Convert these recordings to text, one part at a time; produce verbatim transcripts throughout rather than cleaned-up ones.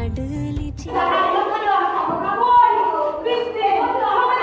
Mezanmi,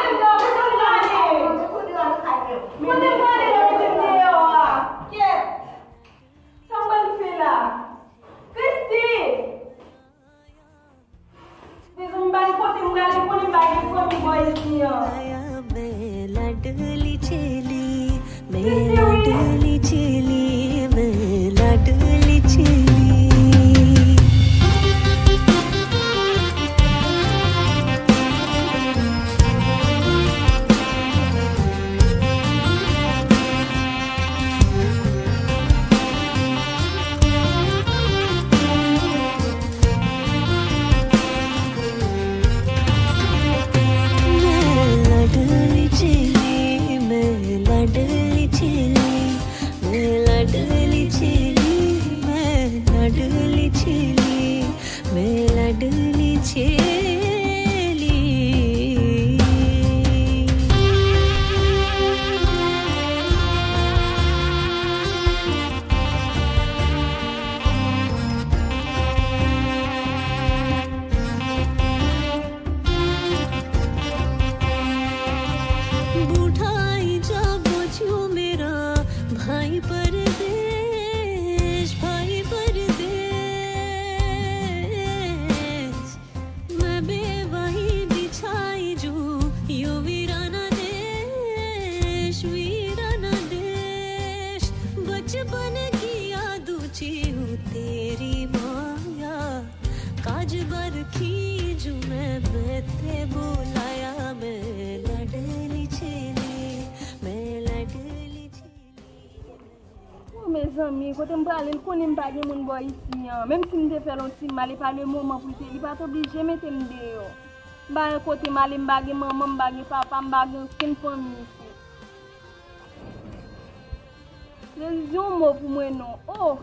m pa gen kote m prale, konnen m pa gen fanmi bò isi an. Oh, mezanmi, kote m prale, l konnen m pa gen moun bò isi an. Menm si m te fè l yon ti mal, e pa le moman pou l te, li pa t oblije mete m deyò. M pa gen kote m ale, m pa gen manman, m pa gen papa, m pa gen okenn fanmi isi. Jezi, di yon mo pou mwen non. Oh! M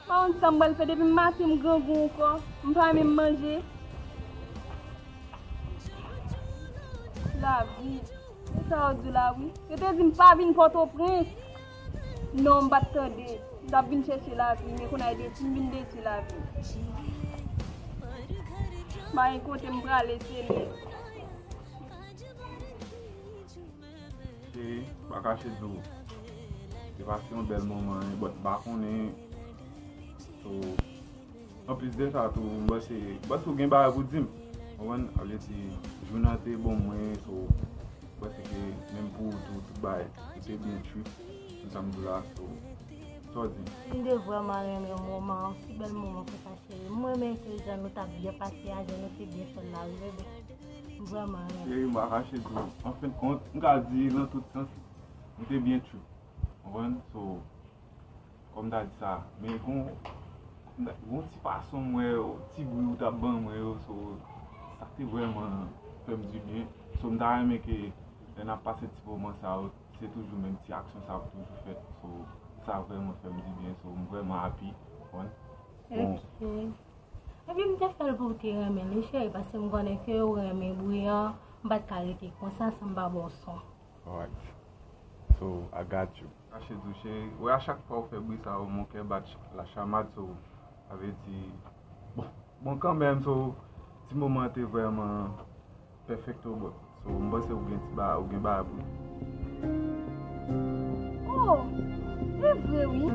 pa konn sa m pral fè, depi maten m grangou ankò, m pa menm manje. Lavi, se sa yo di la wi. Yo te di m pa vin Pòtoprens. Non, m pa t tande. M t ap vin chèche lavi, men kounye a detwi m vin detwi lavi. M pa gen kote m prale, se li. Cheri, m pa kache di w, te pase yon bèl moman, but m pa konnen. So, anplis de sa tou, m panse, m panse w gen bagay pou di m. Konprann? Sa vle di, jounen an te bon mwen, so, m panse ke menm pou ou tou, tout bagay, ou te byen trip, tout sa m di w la, so, sa w di m? M te vrèman renmen moman an, si bèl moman konsa, cheri. M renmen ke jan nou t ap byen pase a, jan nou te byen fè l la, wi, bebe. M vrèman renmen. Cheri, m pa kache di w. An fen de kont, m ka di nan tout sans, nou te byen trip. Konprann? So, kòm m ta di sa, men gon, gon ti fason m wè, ti bri ou t ap ban mwen yo, so, sa te vrèman fè m di byen. So, m ta renmen ke lè n ap pase ti moman sa yo, se toujou menm ti aksyon sa yo k toujou fèt. So, sa vrèman fè m di byen. So, m vrèman happy, konprann? Bon. Ok. Epi m te fè l pou w te renmen li, cheri, paske m konnen ke ou renmen bri an, m pa t ka rete konsa san m pa ba w son. Alright. So, I got you. Kache tou, cheri. Wè, a chak fwa ou fè bri sa yo, mon kè bat ch-, la chamade, so, sa vle di, bon, bon, kanmenm, so, ti moman an te vrèman perfecto, bro. So, m panse ou gen ti ba, ou gen bagay pou. Oh, e vre wi.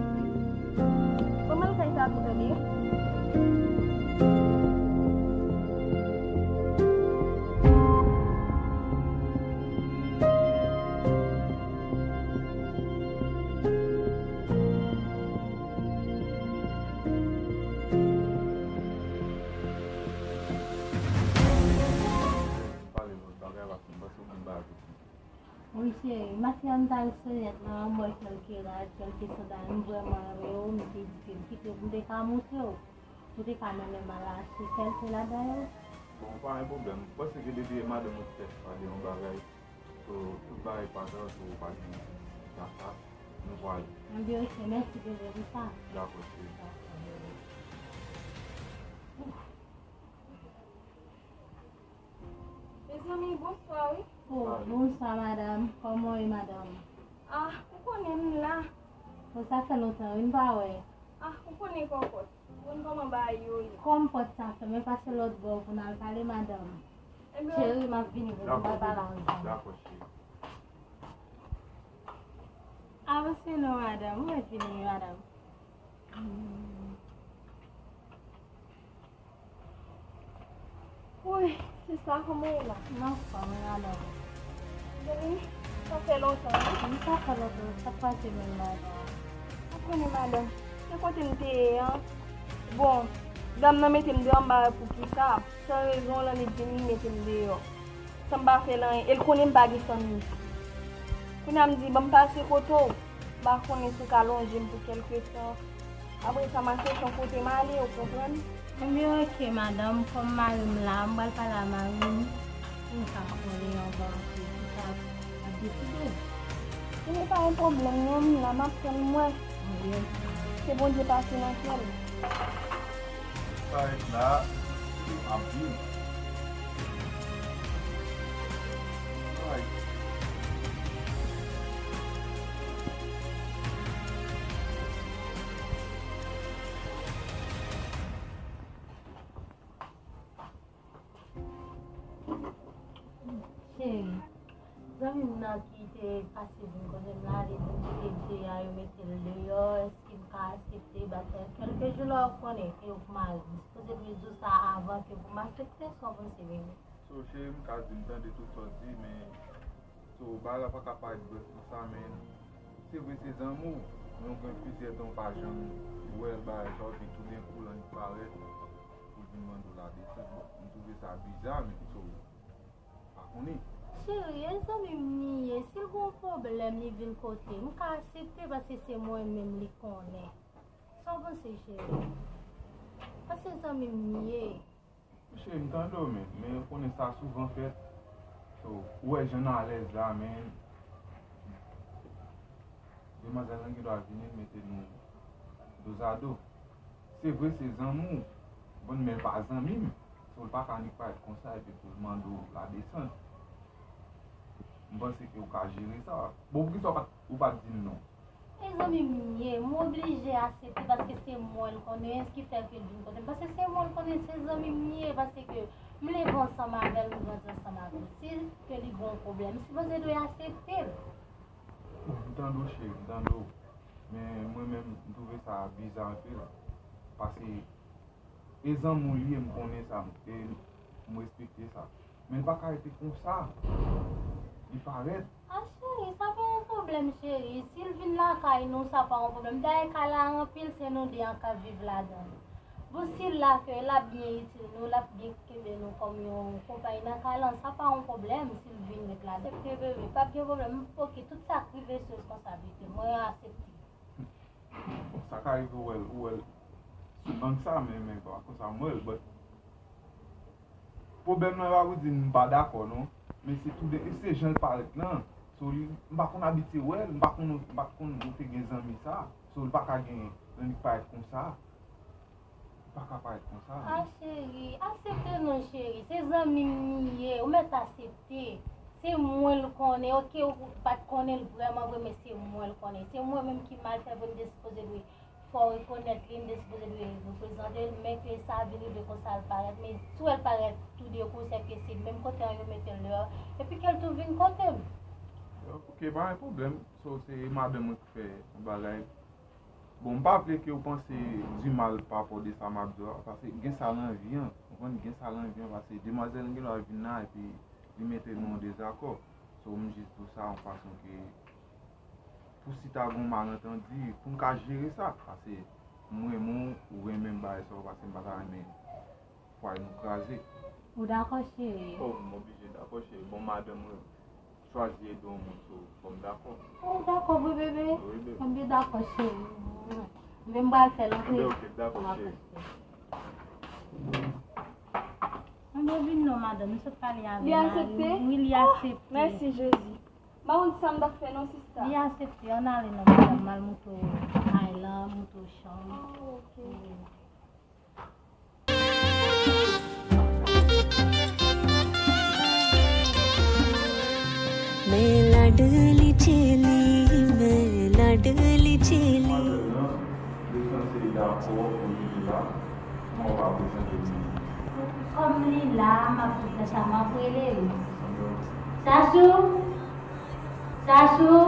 Ban m al kay Tatou tande. Pale lòt bagay, paske m panse ou gen bagay pou di. Wi, cheri, maten an m t al Sonyèt la, m wè kèlke rad, kèlke sandal, m vrèman renmen yo, m te di ke m kite w pou m te ka montre w, pou w te ka mennen m al achte kèlke ladan yo. Bon, pa gen pwoblèm. M panse ke depi madanm ou te fè pale yon bagay, so, tout bagay pa tan, so, pa gen sa, sa, nou pral. Anben, ok, mèsi, bebe, pou sa. Dakò, cheri. Dakò, bebe. Mezanmi, bonswa, wi. Oh, bonswa, madanm. Kòman w ye, madanm? Ah, ou konnen m la. Bon, sa fè lontan, wi, m pa wè. Ah, ou konnen kòkòt. Konn kòman bagay yo ye. Kòm pòt sa fèmen, pase lòt bò pou n al pale, madanm. Ebyen, cheri, m ap vini pou m al pale ansanm. Dakò, cheri. Avanse non, madanm. Ou mèt vini, wi, madanm. Woy, sista, kòman w ye la? M anfòm, wi, madanm. Deni, sa fè lontan, wi. Wi, sa fè lontan. Sa k pase menm, madanm? Ou konnen, madanm, se kote m te ye an. Bon, dam nan mete m deyò, m pa wè poukisa. San rezon, l annik vin mete m deyò. San m pa fè l anyen. E l konnen m pa gen fanmi. Kounye a m di, ban m pase kote w. M pa konnen si w ka lonje m pou kèlke tan. Apre sa, m a chèche yon kote m ale, ou konprann? Ebyen, oke, madanm, kòm mari m la, m pral pale a mari m pou m ka konnen anvan ke kisa l ap deside. Se pa yon pwoblèm, non, m la, m ap tann, m wè. Ebyen, se Bondye pase nan kè l. Sa ret la, m ap viv. Ay. Cheri, zanmi m nan ki te pase vin kote m la, li di m kite Jay a, yo mete l deyò, èske m ka aksepte bagay sa? Kèlke jou la w ap konnen ke ou k mari m. M sipoze dwe di w sa avan ke pou m aksepte, sa w panse, bebe? So, cheri, m ka di m tande tout sa w di, men, so, bagay la pa ka parèt vrè konsa, men se vre se zanmi w, men w gen plizyè tan w pa janm wè l, bagay sa, epi toudenkou l annik parèt pou l vin mande w ladesant. Bon, m twouve sa biza, men so, pa konnen. Cheri, e zanmi m li ye. Si l gen yon pwoblèm, li vin kote m, m ka aksepte paske se mwen menm li konnen. Sa w panse, cheri? Paske zanmi m li ye. Cheri, m tande w, men, men ou konnen sa souvan fèt. So, ou wè jan n alèz la, men demwazèl lan gen dwa vini mete nou dozado. Se vre, se zanmi w, bon, men l pa zanmi m. So, l pa ka annik parèt konsa epi pou l mande w ladesant. M panse ke ou ka jere sa. Bon, poukisa ou pa t, ou pa t di m non? E zanmi m li ye, m oblije aksepte paske se mwen l konnen, ki fè ke l vin kote m. Paske se mwen l konnen, se zanmi m li ye, paske m leve ansanm avè l, m grandi ansanm avè l. Si ke li gen yon pwoblèm, m sipoze dwe aksepte l. Bon, m tande w, cheri, m tande w. Men mwen menm, m twouve sa biza anpil. Paske e zanmi w li ye, m konnen sa, e m respekte sa. Men l pa ka rete konsa. Li parèt. A cheri, sa pa yon pwoblèm, cheri. Si l vin lakay nou, sa pa yon pwoblèm. Dayè, kay la anpil, se nou de an k ap viv ladan l. Bon, si l la, ke l ap byen itil nou, l ap byen kenbe nou kòm yon konpay nan kay lan, sa pa yon pwoblèm si l vin ret ladan l. Aksepte, bebe, p ap gen pwoblèm. Oke, tout sa k rive se responsablite m. Mwen aksepte. Bon, sa ka rive ou wè l, ou wè l sou lang sa, men, men pa konsa m wè l, but pwoblèm nan pa pou di m pa dakò, non. Men se tou de, e se jan l parèt lan. So, li, m pa konn abitye wè l, m pa konn, m pa t konn ou te gen zanmi sa. So, l pa ka gen, jan li parèt konsa. Li pa ka parèt konsa. A, cheri, aksepte non, cheri. Se zanmi m li ye, ou mèt aksepte. Se mwen l konnen, oke, ou pa t konnen l vrèman vre, men se mwen l konnen. Se mwen menm ki mal fè vre, m te sipoze dwe fè w rekonèt li, m te sipoze dwe reprezante l, men ke sa vin rive konsa l parèt. Men si w wè l parèt toudenkou, sèke se menm kote an yo mete l deyò, epi ke l tou vin kote m. Ok, pa gen pwoblèm. So, se madanm mwen ki fè yon bagay. Bon, m pa vle ke w panse di mal pa rapò de sa m ap di w a, paske gen sa nan vi an, w konprann, gen sa nan vi an, paske demwazèl lan gen dwa vin la, epi li mete nou an dezakò. So, m jis di w sa yon fason ke pou si ta gen yon malantandi, pou n ka jere sa, paske m renmen w, ou renmen m, bagay sa yo, paske m pa ta renmen fwaye nou kraze. Ou dakò, cheri? Oh, m oblije dakò, cheri. Bon, madanm mwen chwazi ede yon moun, so, fò m dakò. Ou dakò vre, bebe? Wi, bebe. Ebyen, dakò, cheri. Ebyen, m pral fè l, ok? Ebyen, ok, dakò, cheri. Ebyen, vin non, madanm, m sot pale avè mari m. Li aksepte? Wi, li aksepte. Oh, mèsi, Jezi. M pa konn sa m t ap fè non, sista. Li aksepte, ann ale non, madanm, m al montre w kay lan, montre w chanm. Oh, ok. Wi. मैं लाडली चेली, मैं लाडली चेली। Madam nan, li sanse dakò pou li la. Ou pa prezante li. Kòm li la, m ap di sa, m ap rele l. Chachou? Chachou?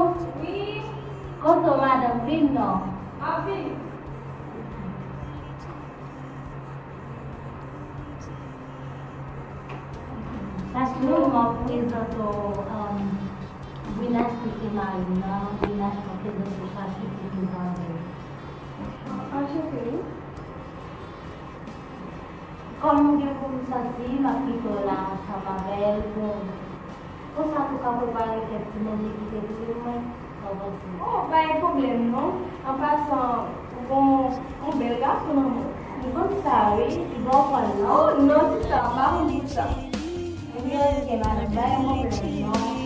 Wi. Kote w, madanm? Vin non. M ap vini. Chachou, m ap prezante w, um, Gwinach ki se mari m nan, Gwinach mwen prezante w Chachou ki se zanmi m. Anchante wi. Kòm ou gen pou m sòti, m ap kite w la ansanm avè l pou, konsa tou ka prepare kèk ti manje ki te pou mwen. Sa w panse? Oh, pa gen pwoblèm non. An pasan, ou gon yon bèl gason nan men w. M konn sa wi, li ba w kòl non. Oh non, sista, m pa konn pou sa. Ebyen, oke, madanm, pa gen pwoblèm non.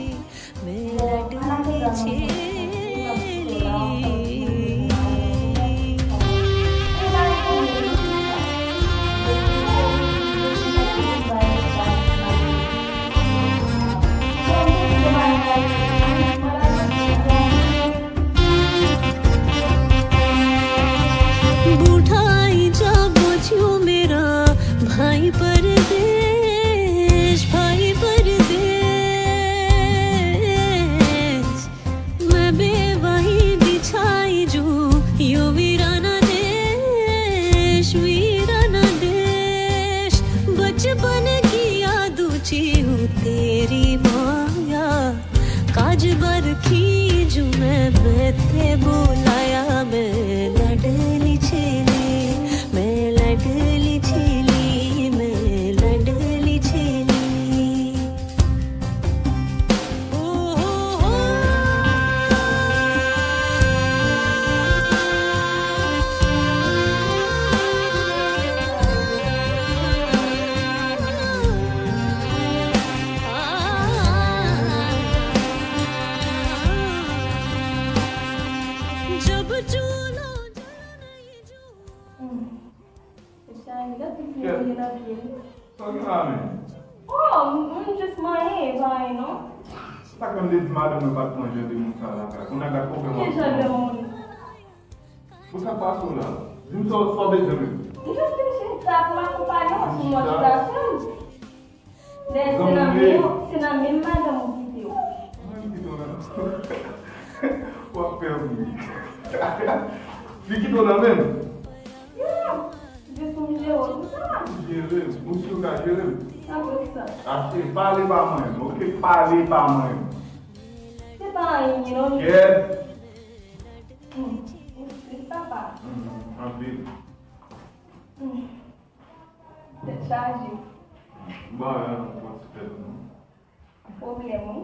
बूढ़ा आई जा बोझियो मेरा भाई परदेश, भाई परदेश। मैं बेवाही बिछाई जू यो वीराना देश, वीराना देश। बचपन की यादों ची हूँ तेरी माया। काज बरखी जू मैं, मैं ते बोलाया, मैं लाडली छेली, मैं लाडली छेली, मैं लाडली छेली। Sa w gen la menm? Oh, m, m jis manyen, e pa anyen non. Sa k fè m te di madanm mwen pa t pran jan de moun sa lakay. Kounye a gad pwoblèm w ap pran. Ki jan de moun? Bon, sa k pase w la? Di m sa w, sa w bezwen menm. M jis vin chita pou m akonpaye w sou motivasyon m. Dayè, se nan menm, se nan menm madanm ou kite w. Mwen kite w la. W ap fè m ri. Li kite w nan menm? Yeah. Jis pou m jere w, pou sa. Jere m. Ou si w ka jere m? Sa pou sa. Achte, pale pa mwen, oke? Pale pa mwen. Se pa anyen, non. Kèt. Hmm. Ou strik, papa. Hmm. Anpil. Hmm. Tèt chaje. Bon, yon ti tèt, non. Pwoblèm, wi.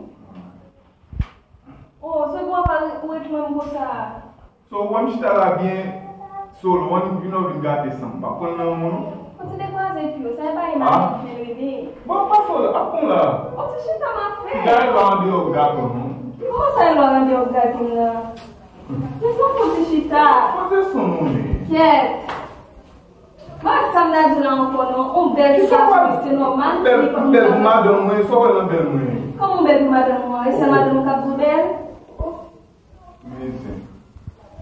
Oh, se pou apa ou ret menm konsa? So, ou wè m chita la byen solo, w annik vin, w vin gate san m. Pa pran nan men w, non. Ou ti dekwaze pye w, sa e pa gen madanm ki vin rele. Bon, pa solo, ap pran la. Ou ti chita m ap fè. Gade lwa andeyò gato, non. Kòman sa e lwa andeyò gato m nan? Jis yon ti chita. Poze son, non, men. Kèt. Bon, sa m ta di w la ankò non, yon bèl ti gason, se nòmal pou li pa yon bèl pou madanm mwen, sa w wè nan bèl mwen? Kòman yon bèl pou madanm mwen? E sèl madanm ou k ap di w bèl? Men zen.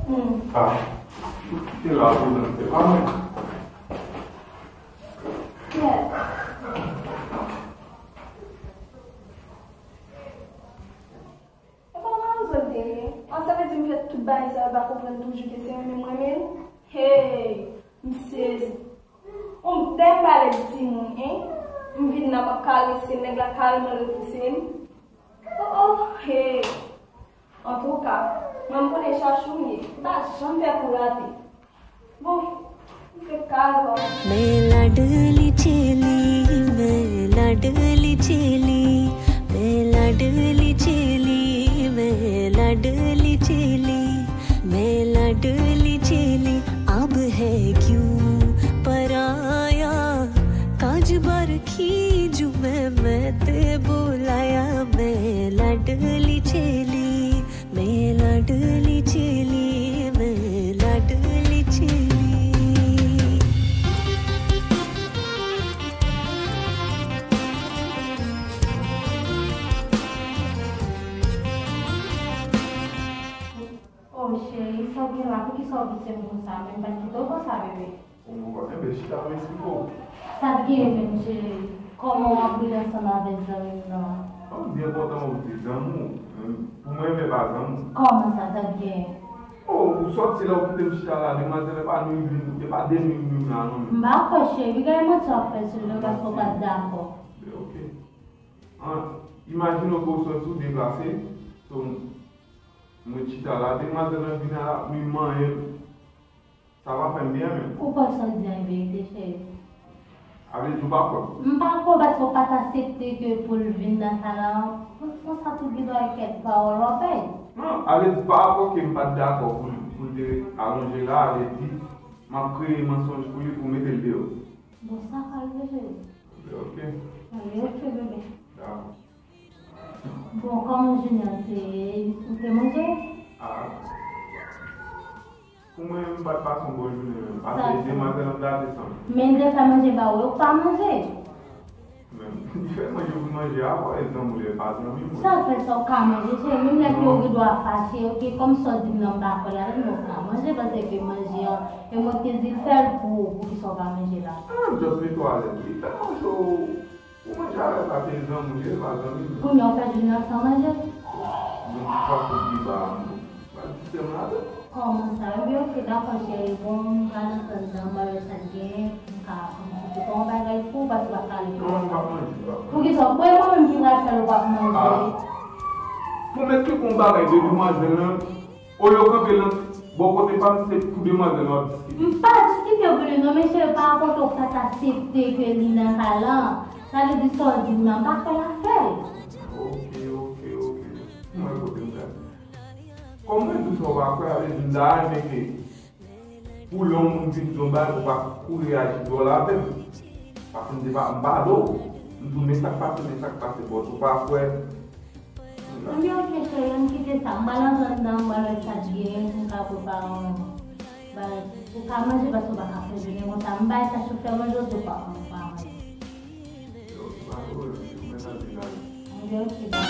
Hmm. Ah, ou kite la pou nan fè pa mwen. Yeah. E pa mawozo l te ye. An, sa vle di m fè tout bagay sa yo, l pa konprann toujou ke se renmen m renmen l? Hey, m sezi. Yon bèl palèt timoun, en. M vin la, m ap karese l, nèg la kareman repouse m. Oh, oh, hey. Antouka, mwen m konnen chachou m ye. M pa janm fè kou rate. Bon, m fè kal vòlè. मैं लाडली चेली, मैं लाडली चेली, मैं लाडली चेली, मैं लाडली चेली, मैं लाडली चेली। अब है क्यों पराया, काज बार खींचूं मैं, मैं ते बुलाया, मैं लाडली चेली। मैं लाडली चेली, मैं लाडली चेली। Oh, cheri, sa w gen la? Poukisa w visye m konsa? Men m pa t kite w konsa, bebe. Bon, bon, bon. Enben, chita, m esplike w. Sa t gen menm, cheri? Kòman w ap rile ansanm avèk zanmi m nan? An, byen kontan w di zanmi w. Pou mwen, men pa zanmi w. Kòman sa, sa t gen? Oh, ou sòti la, ou kite m chita la, demwazèl, e pa nwi, e pa de nwi, nwi la, non, men. M pa kwè, cheri, gade manti w ap fè sou li, paske w pa t dakò. Ok. An, imajine w ke w sòti, ou deplase, so, mwen chita la, demwazèl lan vin la, ap manyen m. Sa pa fè m byen menm. Ou kwè sa w di a e verite, cheri? A vle di ou pa kwè m? M pa kwè w paske w pa t aksepte ke pou l vin nan kay la. Konsa tout gen dwa kèk pawòl w ap bay. Non, a vle di pa rapò ke m pa t dakò pou l, pou l te alonje la, a vle di m ap kreye mansonj pou li pou mete l deyò. Bon, sa ka rive, cheri. Ok. Anben, ok, bebe. Dakò. Bon, kòman jounen an te ye? Ou te manje? Ah. Pou mwen, m pa t pase yon bon jounen menm. Paske demwazèl lan gate san m. Men m te fè manje ba ou, ou pa manje. Men, li fè manje pou manje a, bon, e zanmi w li ye, pa zanmi m. Sa fè sa ou ka manje, cheri, menm lè ke ou gen dwa fache, ok, kòm sa w di m nan m pa kwè ladan l, men ou ka manje, paske manje an, e mwen ki te di l fè l pou ou, poukisa ou pa manje la? Ah, just netwaye l, li fè manje w. Ou manje avè l, pa se zanmi w li ye, pa zanmi m. Kounye a w pèdi jounen an san manje? Yon ti fwa kout biba a, m pa di sè m ladan. Kòman sa? Ebyen, ok, dakò, cheri. Bon, m pral antre anndan, m pral wè sa k genyen, m ka fè yon ti kòman bagay pou ou, paske w ap pale pou ou. Non, m p ap manje, m p ap manje. Poukisa? Bon, e mwen menm ki pral fè l, ou p ap manje. Ah. Bon, m esplike w yon bagay de demwazèl lan. Olye w kanpe nan bò kote pa m, se pou demwazèl w ap diskite. M pa diskite pou li non, men cheri, pa rapò ke w pa t aksepte ke li nan kay lan, sa vle di sa w di m nan, m pa kwè l ap fè l. Ok, ok, ok. Mwen kote m pral. Kòm mwen di w sa w pa kwè, sa vle di m ta renmen ke pou lè yon moun vin di w yon bagay, ou pa kouri reyaji dwòl avè m. Paske m te pa, m pa do. M di w, men sa k pase, men sa k pase, but ou pa kwè. Anben, ok, cheri, ann kite sa. M pral antre anndan, m pral wè sa k genyen pou m ka prepare yon bagay. Ou ka manje paske ou pa ka fè jounen konsa. M bay sa chofè manje, ou di ou pa, ou pa manje. Anben, ok, bye.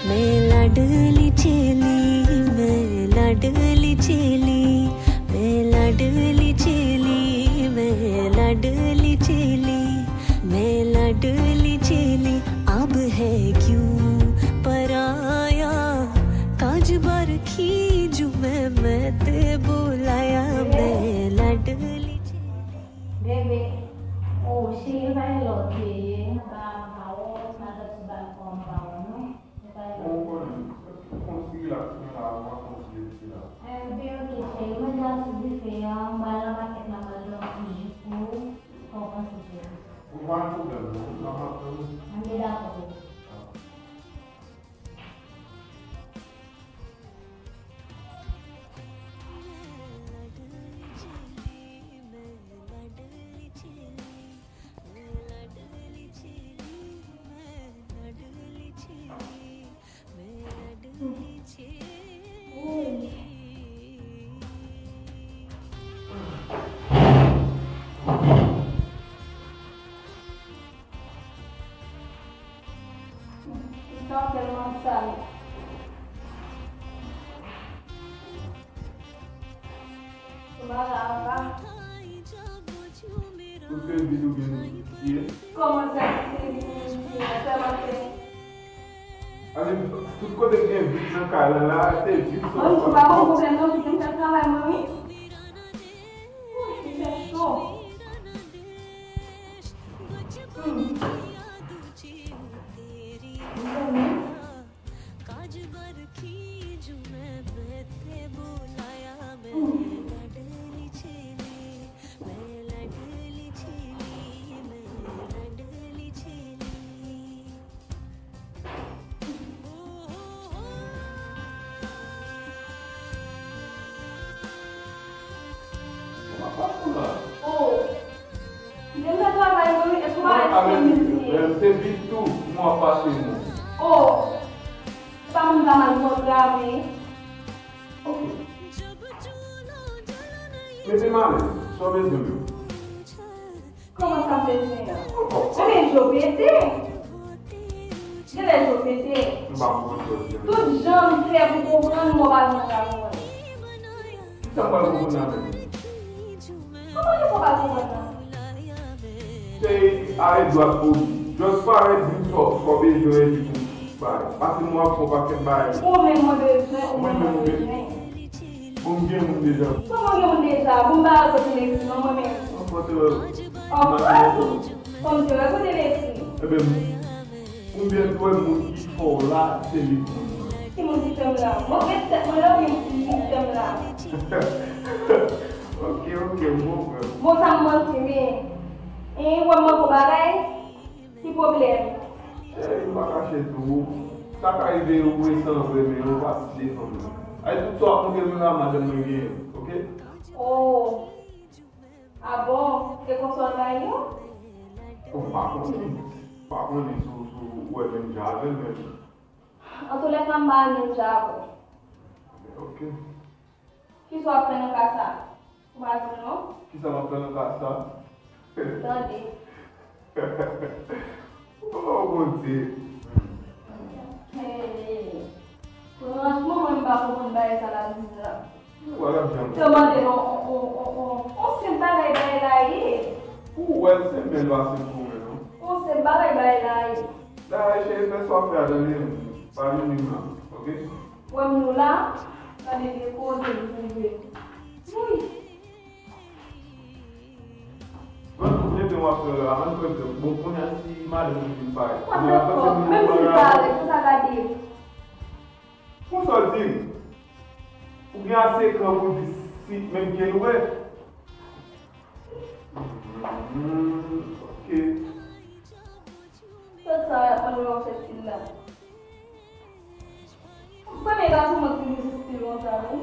मैं लाडली चेली, मैं लाडली चेली, मैं लाडली चेली, मैं लाडली चेली, मैं लाडली चेली, अब है क्यों पराया, काज बार खींचूं मैं, मैं ते बुलाया, मैं लाडली चेली. Bebe, oh, cheri, pa gen lè w te ye, m pa ba w pawòl, m pa t ap sou ba l kòm pawòl, non. Ou konnen, fon sirila ki gen la, ou pa fon sirila ki la. Enben, ok, cheri, manje a sou dife a, m pral nan makèt la, m al jwenn yon ti ji pou ou, sa w panse, cheri? Ou pa gen pwoblèm, non, m ap tann ou. Enben, dakò, bebe. Sa tèlman sal. Ou pa la, ou pa. Ou te vin ou byen tiye? Kòman sa, si se vin ou tiye? Sèlman ke. Ale, tout kote gen vit nan kay la, la, se vit sa. Bon, ou pa bon pwoblèm non, vit m fè travay mwen, wi. Wi, li fè cho. Hmm. Ou konprann? Ou pa konprann la. Oh. Kite m fè travay mwen, wi. Èske w pa wè se vit tou, m ap pase non. Oh. Se pa moun pa mal kontre avè. Ok. Mete m alèz. Sa w bezwen menm? Kòman sa m bezwen an? Ebyen, je w pete. Genlè je w pete. M pa konprann sa w di an. Tout jan m fè pou konprann, mwen pa janm ka konprann. Kisa m pral konprann la menm? Kote sa w pa konprann nan? Sey, ale dwat pou li. Just parèt, di m sa w, sa w bezwen epi pou bay. Pase m w ap fè yon pakèt bagay. Ou menm mwen bezwen, ou menm mwen bezwen. Bon, m gen moun deja. Kòman gen moun deja? Bon, m pa al kote Lexi non, mwen menm. Anfòt, euh, anfòt, kòm te wè kote Lexi. Ebyen, konbyen twè moun ki fè w la, se li moun nan. Ki moun ki fè m la? Mwen gen tèt mwen la, oubyen ki moun ki fè m la? Ok, ok, m konprann. Bon, sa m manke, men, e, wè m manke w bagay? Ki pwoblèm? Cheri, m pa kache tou. Sa ka rive ou resan vre, men ou pa si defann mwen. Ay, tout sa w ap montre m la, madanm mwen genyen, ok? Oh. Ah bon? E konsa w bay yo? Bon, m pa konnen. M pa konnen si w, si w wè menm jan avè m, men. Antoulèka, m pa al menm jan avè w. Ok. Kisa w ap fè nan ka sa? Ou pa di m non? Kisa m ap fè nan ka sa? Tande. Oh, Bondye. Hey. Franchman, mwen, m pa konprann bagay sa l ap di la. Ou wè l ap janm. Yo mande non, on, on, on, on, on senp bagay bagay la ye. Ou wè l senp, men l pa senp pou mwen, non. On senp bagay bagay la ye. Dayè, cheri, fè sa w ap fè a, tande, pa vin menm nan, ok? Wè m nou la, gade de koze m twouve. Wi. Bon, kote w ap fè la, ann fè, bon, kounye a si madanm ou vin parèt. Kounye a, kote moun yo parèt. Menm si l parèt, pou sa gade. Pou sa w di m, ou gen ase kran pou di si menm ke l wè. Hmm, ok. Tout sa, ann wè yon sèl fil la. Premye gason mwen ki vin stil konsa, wi.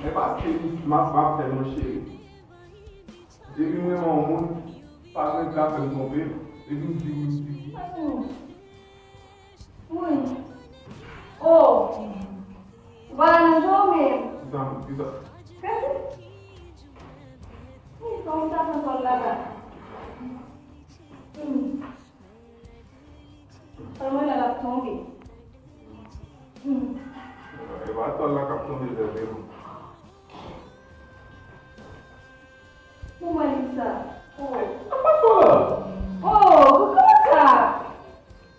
Men paske m ap, m ap fè, mon cheri. Depi m renmen yon moun, pa gen ka fè m twonpe. Depi m di wi, m di wi. Hmm. Wi. Oh. Vwala nan je w menm. Kisa, kisa? Gade. Wi, kòman w ta pran kòl la la? Hmm. Sèlman lè l ap tonbe. Hmm. E pa tòl la k ap tonbe, sèlman. Ou wè liv sa? Ou wè? Apa sa la? Oh, kòman sa?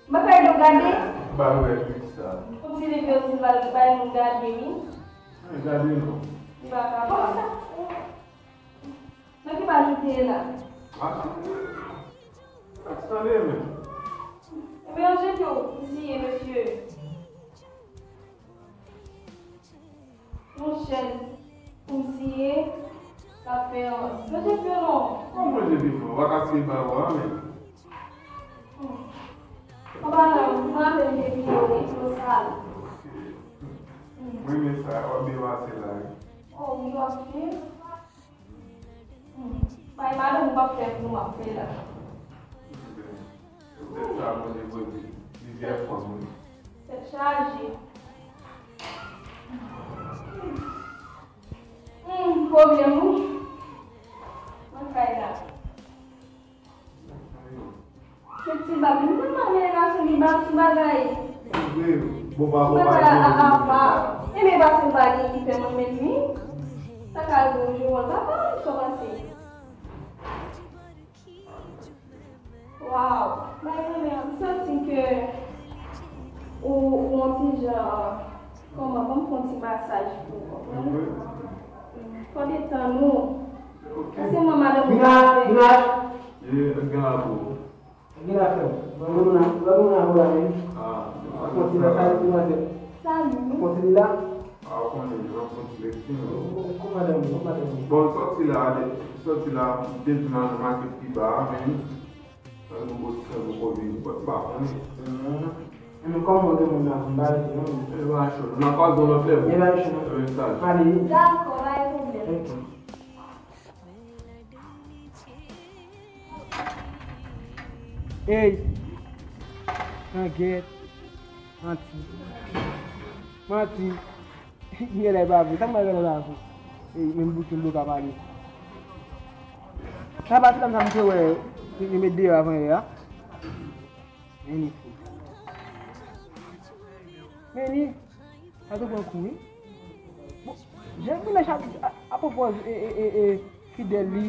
M pa ka ede w gade? Ba wè liv sa. Kòmsi liv yo di ba, bay moun gade, wi. Gade non. Li pa kapab. Nan ki paj ou te ye la? Atann. Atann, men. Ebyen, yon je pye w siye, mesye. Yon chèz pou m siye, sa fè yon. Yon je pye w non. Kòman je pye w? Ou pa ka siye ba ou a, men. An palan, m raple m te pye w, epi w sal. Mwen renmen sa, w ap byen pase la, wi. Oh, wi, w ap byen. Hmm. Bay madanm ou p ap fè pou nou, m ap fè la. Se tèt chaje, Bondye, Bondye. Plizyè fanm, wi. Tèt chaje. Hmm, pwoblèm, wi. Mwen kay la. Kèk ti bab, nou konn pa vle gason li bab sou bagay. Vre, bon, pa bon, pa bon, apa. Enben, pase m pa gen ki fè mwen menm, wi. Sa ka rive yon jou, wòl papa, sa w panse? Waw, bagay mwen, m santi ke ou, ou yon ti jan, kòman, ban m fè yon ti masaj pou ou, konprann? Fò detann ou. Ok. Paske mwen, madanm ou pa avè. Ye, gen la pou ou. Gen afè. Lòt moun nan, lòt moun nan pou la menm. Ah, fon ti la, salut demoiselle. Salut. Fon ti la. Ah, ou konnen, jan fon ti lekti, non. Kòman madanm, kòman madanm? Bon, sòti la, sòti la, depi nan maket pi ba, men, nan nouvo sitwon, nouvo vini, pa konnen. Men kòman ou te moun nan, m pa rete, non? E pa cho, n a kwaze yon lòt lè, bro. E pa cho, non. E sa. Ale. Dakò, pa gen pwoblèm. Ok. Ey! Angèt! Manti! Manti! Genlè e pa vre. Sa k mwen genlè e pa vre? Ey, menm bouch ou dlo ka pale. Sa pa ti dam sa m te wè, li met deyò avan yè a? Men li fou. Men li. Sa tou pran kou, wi. Bon, jan Gwinnèch ap, a, apwopo, e, e, e, e, fidèl li,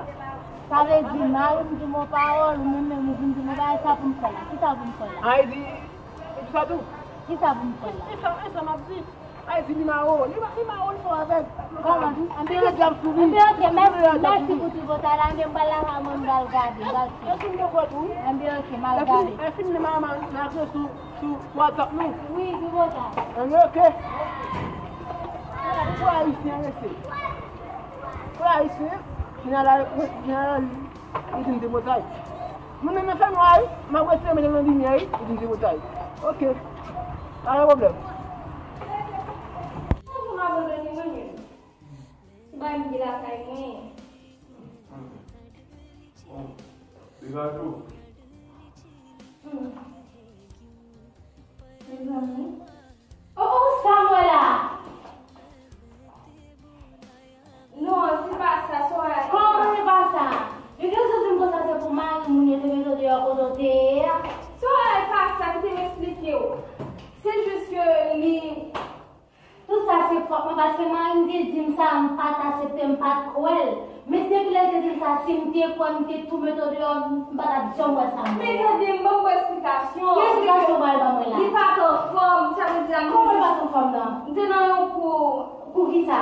Sa vle di, mari m di m yon pawòl, ou menm menm ou vin di m yon bagay, sa pou m fè la? Kisa pou m fè la? Ay di, e pou sa tou? Kisa pou m fè la? E sa, e sa m ap di. Ay di li mawon, li ma-, li mawon, li fò avèg. Kòman? Anben, ok. Anben, ok, mèsi, mèsi pou tripotay la, anben, m pral lakay mwen, m pral gade, m pral fè. Èske m gen kwè tou? Anben, ok, m al gade. Lè fini, m a, m a, m a rete sou, sou, sou WhatsApp nou. Wi, tripotay. Anben, ok. Pou Ayisyen rete. Pou Ayisyen, jeneral, jeneral, li di m tripotay. Mwen menm nan fènwa wi, m ap rete mete nan limyè wi, li di m tripotay. Ok. Pa gen pwoblèm. Bonjou, m abandone mwen menm. Ou bay m di lakay mwen. Bon, degaje w. Hmm. Mezanmi. Oh, oh, sa m wè la? Non, se pa sa, Soraya. Kòman se pa sa? Yo gen rezon di m konsa se pou mari moun yo te mete w deyò kote w te ye a? Soraya, e pa sa, kite m esplike w. Se jis ke li Tout sa se fòt mwen, paske mari m te di m sa, m pa t aksepte, m pa t kwè l. Men depi lè l te di m sa, si m te kwè, m te tou mete w deyò, m pa t ap janm wè sa m wè. Men tande m, ban m esplikasyon. Ki esplikasyon w pral ban mwen la? Li pa t anfòm, sa vle di a. Kòman l pa t anfòm nan? M te nan yon kou. Kou kisa?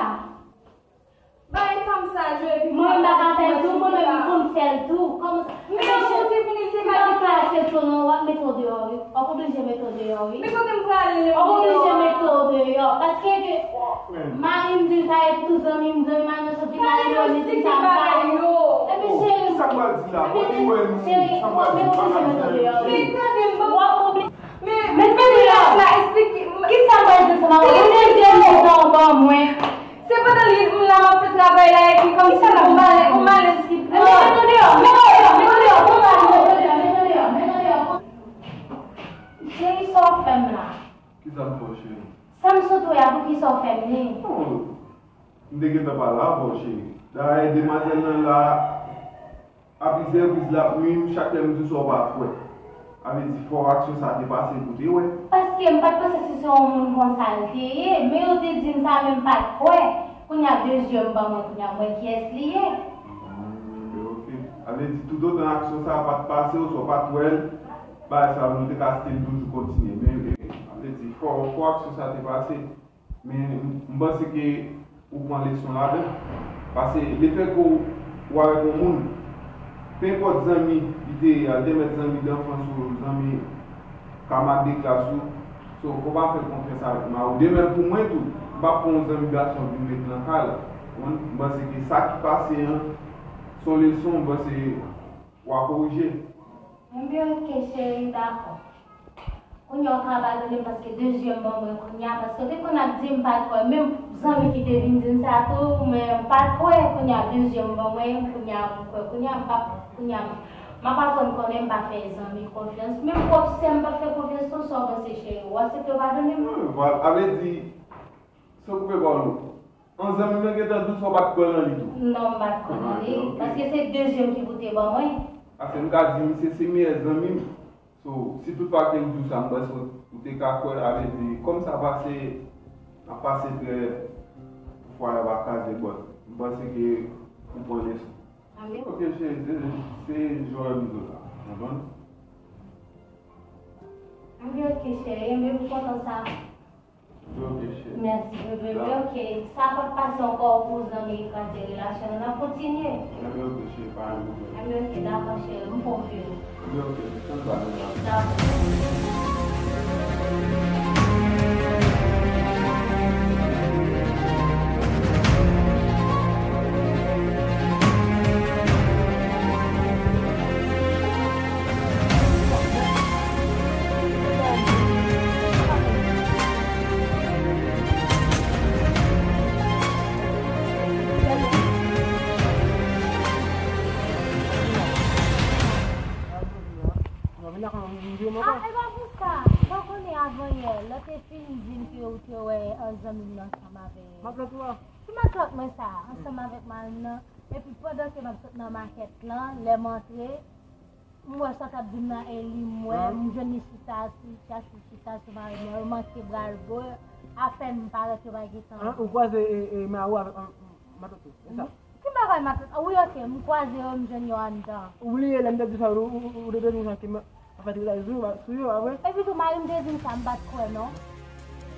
Bay fanm sa jwe epi mwen m pa ka fè l tou, mwen menm m konn fè l tou. Kòman sa? Men yon kote pou li te ka gen klas eto non, w ap mete w deyò wi. W ap oblije mete w deyò wi. Men kote m prale? W ap oblije mete w deyò. Paske ke mari m di sa e tout zanmi m, zanmi m a nan soti la e yo li di sa m pa yo. Epi cheri, sa m pral di la, bon li wè nou, cheri, sa m pral di pa ka di anyen. Men tande m, bon. W ap oblije Men men men la, la eksplike. Kisa mwen di sa mwen? Ou dezyèm leson ban mwen. Se pandan li m la m ap fè travay la epi kòmsi yon malè, yon malèz ki pran. Men tande, men tande, men tande, men tande. Cheri, sa w fè m la? Kisa m fè w, cheri? Sa m sot wè a, poukisa w fè m li? Oh, m te gentan pale avè w, cheri. Dayè, demwazèl lan la, a plizyè repriz l ap nwi m, chak lè m di w sa w pa kwè. Sa vle di fò aksyon sa te pase pou te wè. Paske m pa t panse si se yon moun konsa l te ye, men yo te di m sa men m pa t kwè. Kounye a de zye m ban mwen, kounye a m wè kiyès li ye. Hmm, ok. Sa vle di toutotan aksyon sa pa t pase oswa w pa t wè l, bagay sa nou te ka still toujou kontinye. Men, sa vle di fò, fò aksyon sa te pase. Men m panse ke ou pran leson ladan. Paske lefètke w, ou avèk yon moun, penpòt zanmi li te ye a, li te mèt zanmi danfans ou, zanmi kamarad de klas ou, so, fò w pa fè l konfyans avèk mari w. De menm pou mwen tou, m p ap pran yon zanmi gason vin met nan kay la. Ou konprann? M panse ke sa ki pase an, se yon leson, m panse w a korije. Enben, ok, cheri, dakò. Kounye a w ka abandone m paske de zye m ban mwen kounye a, paske w te konn ap di m pa t kwè, menm zanmi ki te vin di m sa tou, men m pa t kwè, kounye a de zye m ban mwen, kounye a m kwè, kounye a m p ap, kounye a m ap aprann konnen m pa fè zanmi konfyans, menm pwòp sè m pa fè konfyans tou, sa w panse cheri, w aksepte w padone m? Wi, vwala, sa vle di, san koupe pawòl ou. An zanmi m nan gentan di w sa w pa t kwè nan li tou. Non, m pa t kwè nan li. Ah, ok. Paske se de zye m ki pou te ban mwen. Paske m ka di misye se meyè zanmi m. So, si tout fwa ke l di w sa, m panse w te ka kwè, sa vle di, kòm sa pase, ap pase trè pou fwaye pa kraze bòn. M panse ke ou pran leson. Amèn. Ok, cheri, se, se jan w di w la. Konprann? Amèn, ok, cheri, enben m kontan sa. Ok, cheri. Mèsi, bebe. Dakò. Ok, sa p ap pase ankò pou zanmi kraze relasyon nou, n ap kontinye. Enben, ok, cheri, pa gen pwoblèm. Enben, ok, dakò, cheri, m konfime. Enben, ok, tann pa nou la. Dakò. Ah, e pa pou sa. Ou pa konnen avan yè, lè w te fin di m ke ou te wè, ah, zanmi m nan ansanm avè... Matlòt ou a? Ki matlòt mwen sa, ansanm avèk mari m nan? Epi pandan ke m ap sot nan makèt lan, lè m antre, m wè sa w t ap di m nan e li m wè, m jwenn li chita sou, chita sou mari m nan, yo manke bra l bo, apèn m parèt yo pa gentan. An, ou kwaze, e, e, mari w avèk, an, matlòt ou, e sa? Ki bagay matlòt? Wi, ok, m kwaze yo, m jwenn yo anndan. Ou bliye lè m te di sa, ou, ou, ou, ou te di m sa ke m ap fè tretay sou yo, sou yo, pa vre? Epi tou, mari m te di m sa, m pa t kwè, non.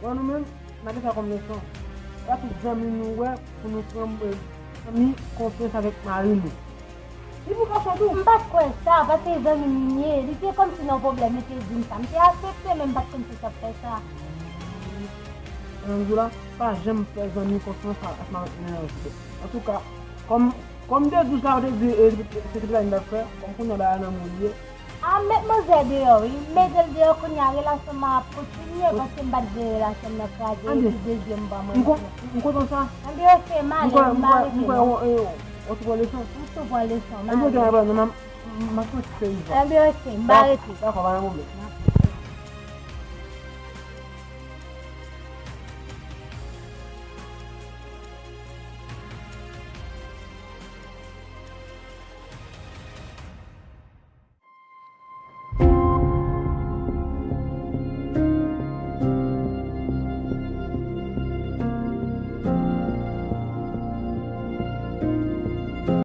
Bon, nou menm, n a gen sa kòm leson. Pa tout zanmi nou wè pou nou pran, eh, zanmi konfyans avèk mari nou. Li pou gason tou. M pa t kwè sa, paske zanmi m li ye. Li te kòmsi nan pwoblèm, li te di m sa. M te aksepte, men m pa t konn si l t ap fè sa. Nan jou la, pa janm fè zanmi konfyans a, ak mari nan yon jou. Antouka, kòm, kòm de dous la, ou te di, eh, se te play m t ap fè, kòm kounye a bagay nan men w li ye. A, met manzè deyò, wi. Mete l deyò kounye a, relasyon m ap kontinye, paske m pa t vle relasyon m nan kraze, epi dezyèm ban mwen. M kontan sa. Anben, ok, m ale, m pa rete non. M kwè w tou pran leson. M tou pran leson, m ale. Anben, ok, m ap soti sezi. Anben, ok, m pa rete. Dakò, pa gen pwoblèm.